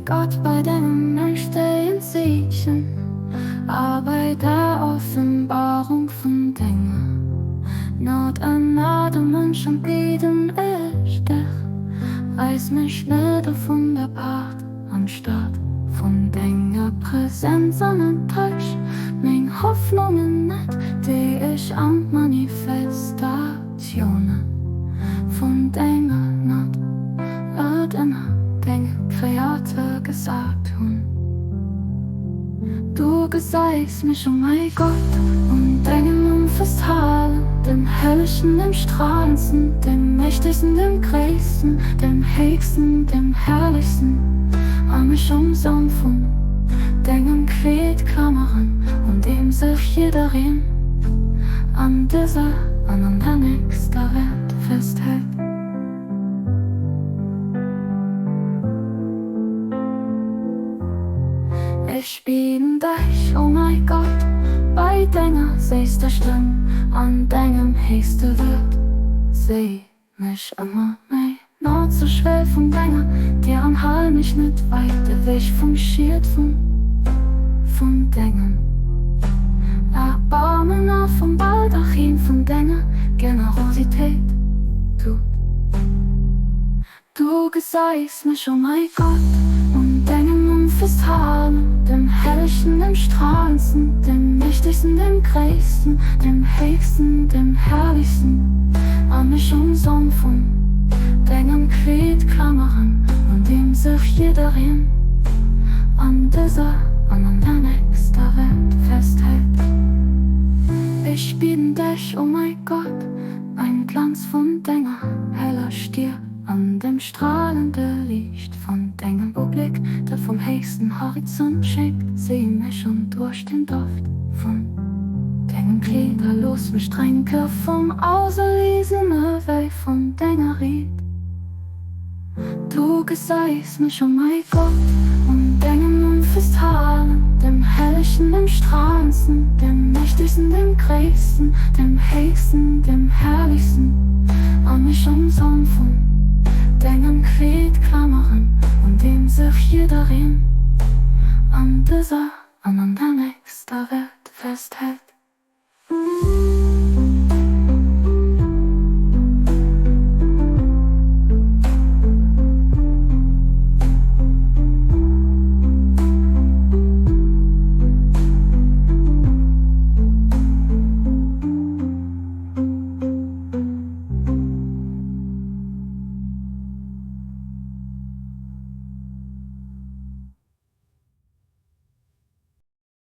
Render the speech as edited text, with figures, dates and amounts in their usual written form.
Gott, bei dengem mächtigen Zeechen a bei der Offenbarung vun denger Gnod ënner de Mënschen bieden ech dech, Reiss mech net of vun der Paart anstatt vun denger Präsenz an enttäusch meng Hoffnungen net, déi ech an d'Manifestatioune vun denger Gnod ënner denge Kreature gesat hunn. Du gesäis mech, o mäi Gott, un dengem Numm festhalen, dem Hellegen, dem Strahlendsten, dem Mächtegsten, dem Gréissten, dem Héchsten, dem Herrlechsten, a mech um Som vun dengem Kleed klameren, un deem sech jiddereen an dëser an an der nächster Welt festhält. Ech bieden dech, o mäi Gott, bei denger séisster Stëmm an dengem héchste Wuert, séi mech ëmmer méi no zur Schwell vun denger Dier an hal mech net wäit ewech vum Schiet vun vun dengem Erbarmen a vum Baldachin vun denger Generositéit. Du. Du gesäis mech, o mäi Gott, un dengem Numm festhalen, dem Hellegen, dem Strahlendsten, dem Mächtegsten, dem Gréissten, dem Héchsten, dem Herrlichsten, a mech um Som vun dengem Kleed klameren, un deem sech jiddereen an dëser an an der nächster Welt festhält. Ech bieden dech, o mäi Gott, Beim Glanz vun denger heller Stier an dem stralende Liicht vun dengem Ubléck, dat vum héchsten Horizont schéngt, séi mech an duerch den Doft vun dengem Kleeder looss mech drénke vum auserliesene Wäi vun denger Ried. Du gesäis mech, o mäi Gott, un dengem Numm festhalen, dem Hellegen, dem Strahlendsten, dem Mächtegsten, dem Gréissten, dem Héchsten, dem Herrlichsten, a mech um Som vun dengem Kleed klameren, un deem sech jiddereen an dëser an an der nächster Welt festhält.